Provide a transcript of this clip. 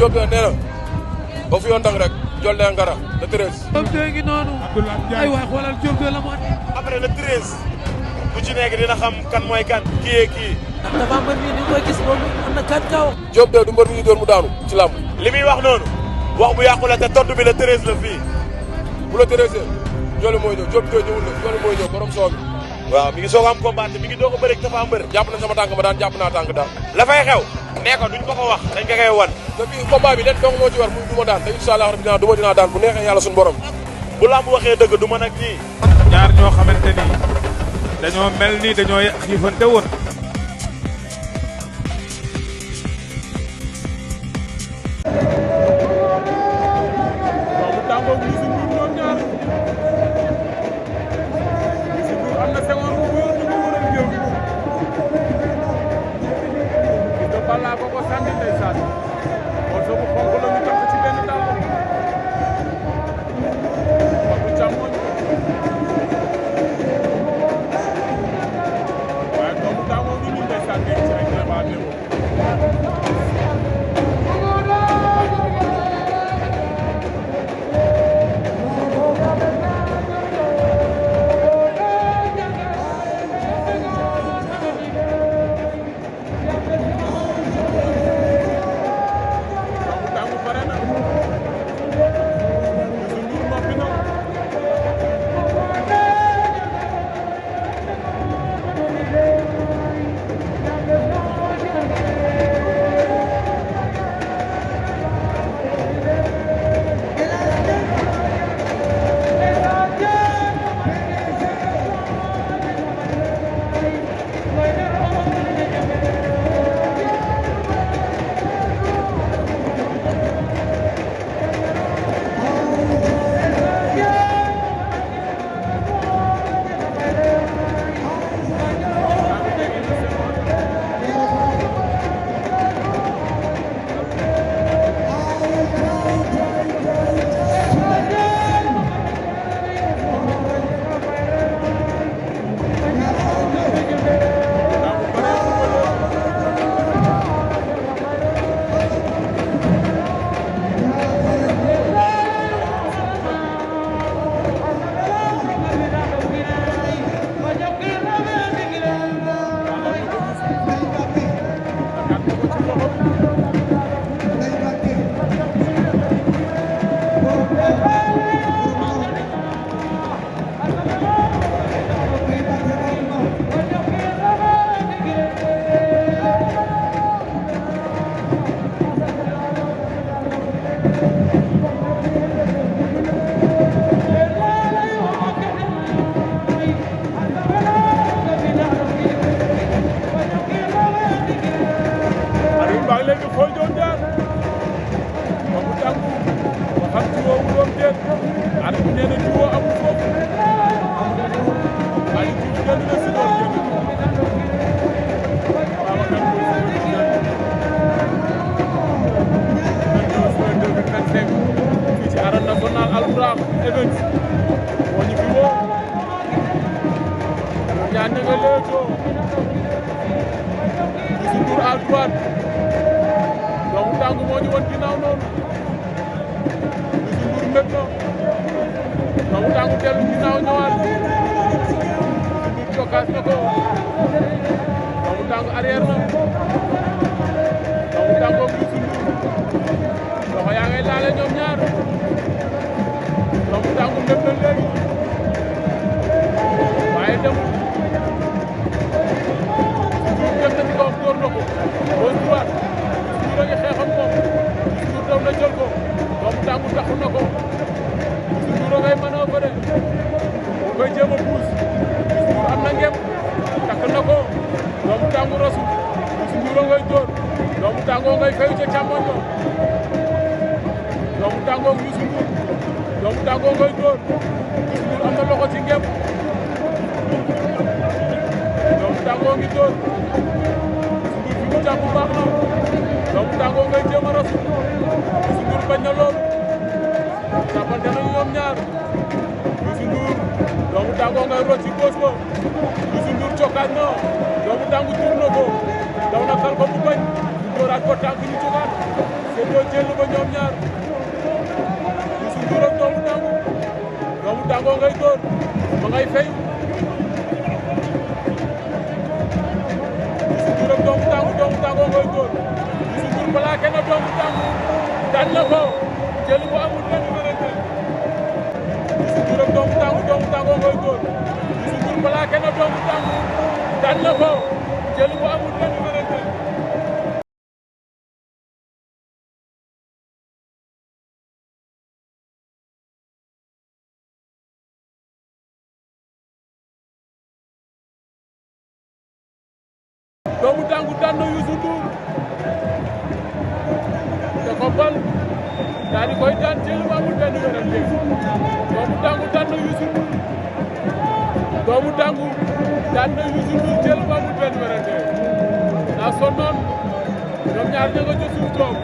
Diop nee na ba fi yoon dang rek jol lee ngara le 13. Diop de ngi noonu. ay waay xoolal Diop de la mu andi. après le 13 bu ci nekk dina xam kan mooy kan. kii kii. ndax dafa mbër mi ni koy gis moom am na 4 kaw. Diop de du mbër mi ñu door mu daanu ci làmb. li muy wax noonu wax bu yàqu la te tontu bi le 13 la fii. bu la 13 Joli mooy ñëw Diop de ñëwul la Joli mooy ñëw borom soo bi. waaw mi ngi soog a am combat mi ngi doog a bëri Tapha Mbeur. jàpp na sama tànk ba daan jàpp naa tànk daal. la fay xew. nee ko duñ ko ko wax dañ ko koy wan. te bii combat bi leen dong moo ci war muy du ma daan te incha allah rabbi dinaa daan bu neexee yàlla suñu borom. bu lamb waxee dëgg du mën ak ñii. ñaar ñoo xamante ni dañoo mel ni dañoo xiifante woon. Balla ko sànni ndeysaan morso bu xonk la ñu takk ci benn dàll bu càmmoñ waaye doomu daamoo ngi nii ndeysaan nekk ci ay vraiment néew doomu tàngu moo ñu woon ginnaaw noonu Youssou Ndour mépp na doomu tàngu dellu ginnaaw ñëwaat Youssou Ndour cokkaas na ko doomu tàngu arrière na doomu tàngu ak Youssou Ndour loxo yaa ngay laale ñoom ñaar doomu tàngu mépp na léegi waaye demul dem na ci kaw door na ko boo droite Youssou Ndour a ngi xeex ak moom Youssou Ndour daw na jël ko doomu tàngu taxu na ko Youssou Ndour a ngay manœuvre mu koy jéem a puus Youssou Ndour am na ngem takk na ko doomu tàngu rasu Youssou Ndour a ngay dóor doomu tàngoo ngay fayu ca càmmoñ ba doomu tàngoo Youssou Ndour doomu tàngoo ngay dóor Youssou Ndour am na loxo ci ngem doomu tàngoo ngi dóor Youssou Ndour fi mu jàpp baax na doomu tàngoo ngay jéem a rasu Youssou Ndour bañ na loolu jàppante nañu ñoom ñaar Youssou Ndour doomu tàngoo ngay rocc ci góos ba Youssou Ndour cokkaat na doomu tàngu tuur na ko daw na kal ko mu bañ dóoraat ko tànk ñu jógaat séddoo jël ba ñoom ñaar Youssou Ndour ak doomu Dangu ngay dóor ma ngay fay Youssou Ndour ak doomu Dangu ngay dóor Youssou Ndour plaqué na doomu Dangu daan na ko jël bu amul benn wérante Youssou Ndour ak doomu Dangu ngay dóor Youssou Ndour plaqué na doomu Dangu daan na ko jël bu amul benn wérante doomu Dangu daan na Youssou Ndour da ko bal daal di koy daan jël bu amul benn wérante doomu Dangu daan na Youssou Ndour doomu Dangu daan na Youssou Ndour jël bu amul benn wérante daa sonnoon ñoom ñaar ña nga ca suuf toog